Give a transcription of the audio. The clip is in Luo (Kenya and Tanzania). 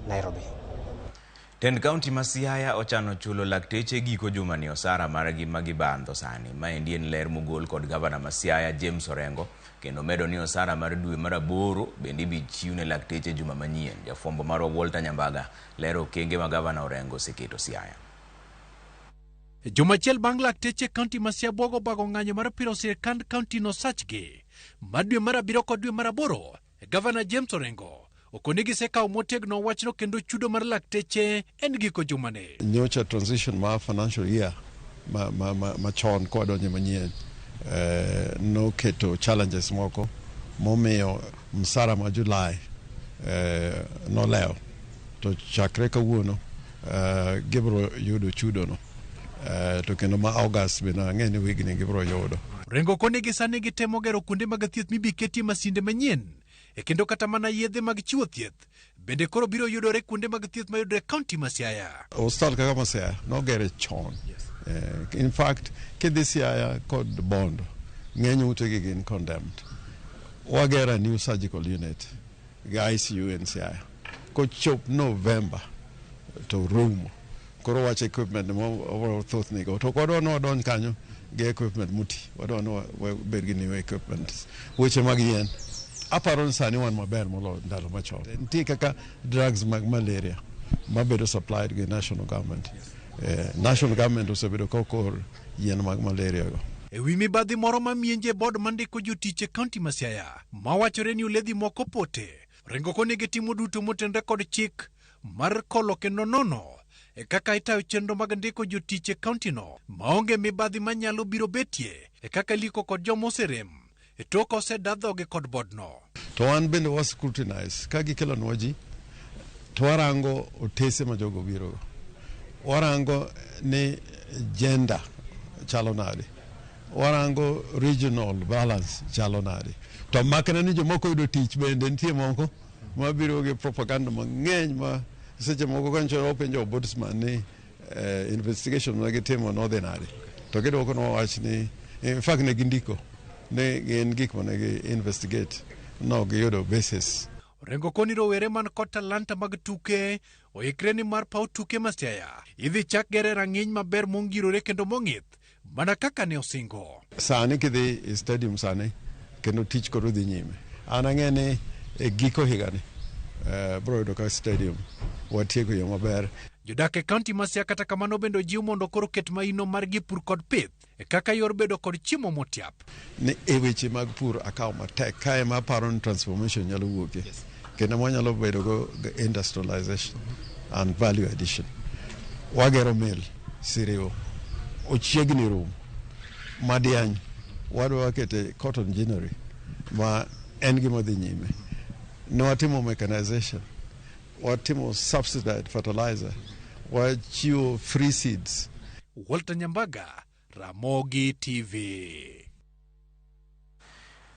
Nairobi. Tend kaunti ma Siaya ochano chulo lakteche giko jumani osara margi ma gibandho sani. Maendi en ler mogol kod gavana ma Siaya James Orengo kendo medo ni osara mar dwe mar aboro bende ibi chiw ne lakteche juma manyien. Jafwambo marwa Walter Nyambaga lero okenge ma gavana Orengo oseketo Siaya. Juma achiel bang' lakteche kaunti ma Siaya bwogo bago ng'anyo mar piro sirkand kaunti no sachgi mar dwe mar abiriyo kod dwe mar aboro, Gavana James Orengo okoni gisekawo motegno wachno kendo chudo mar lakteche en giko jumani. Nyocha transition mar financial year machon kwadonjo manyien noketo challenges moko momiyo msara ma July nolewo to chakre kawuono gibiro yudo chudono to kendo ma August bende ang'e ni wigni gibiro yudo. Orengo koni gi sani gitemo gero kuonde mag thieth mibiketie masinde manyien e kendo kata mana yedhe mag chiwo thieth bende koro biro yudore kuonde mag thieth mayudore e kaunti ma Siaya. Osiptal kaka ma Siaya nogere chon. In fact, kidhi Siaya kod Bondo, ng'eny utegi gin condemned. Wagero a new surgical unit gi ICU in Siaya. Kochop November to rumo. Koro wach equipment mo thoth nigo. To ok wadwa ni wadonj kanyo gi equipment moti. Wadwa ni wabed gi new equipment. Weche mag yien. Aparo ni sani wan maber moloyo ndalo machon. Nitie kaka drugs mag malaria mabedo supplied gi national government. National government osebedo ka ok or yien mag malaria go. E wi mibadhi moro ma mienje e board mandiko jotich e kaunti ma Siaya mawachore ni oledhi moko pote, Orengo koni gitimo duto motenre kod chik mar kolo kendo nono e kaka itayo chenro mag ndiko jotich e kauntino maonge mibadhi manyalo biro betie e kaka liko kod joma oserem e tok oseda dhogi kod bodno. To wan bende wa scrutinize ka gikelonwa ji to warango otese ma jogo birogo, warango ni gender chalo nade, warango regional balance chalo nade. To makna ni jomoko yudo tich bende nitie moko mabiro gi propaganda mang'eny ma seche moko ka nyocha wapenjo ombudsman ni investigation ma gitimo nodhi nade to gidwoko nwa wach ni in fact ne gindiko ni gin gik mane gi investigate no giyudo basis. Orengo koni rowere man kod talanta mag tuke oikre ni mar paw tuke ma Siaya idhi chak gere rang'iny maber mongirore kendo mong'ith mana kaka ne osingo. Sani kidhi e stadium sani kendo tich koro dhi nyime. An ang'e ni e giko higani bro yudo ka stadium watieko yo maber. Jodak e kaunti ma Siaya kata kamano bende ojiw mondo koro ket maino margi pur kod pith e kaka yor bedo kod chiemo motiap. Ni e weche mag pur akawo matek kae ma aparo ni transformation nyalo wuokie. Kendo mwanyalo bedo go industrialization and value addition. Wagero mill Siriwo ochiegni rumo. Madiany wadwa kete cotton ginnery ma en gima dhi nyime. Ne watimo mechanization, watimo subsidized fertilizer, wachiwo free seeds. Walter Nyambaga, Ramogi TV.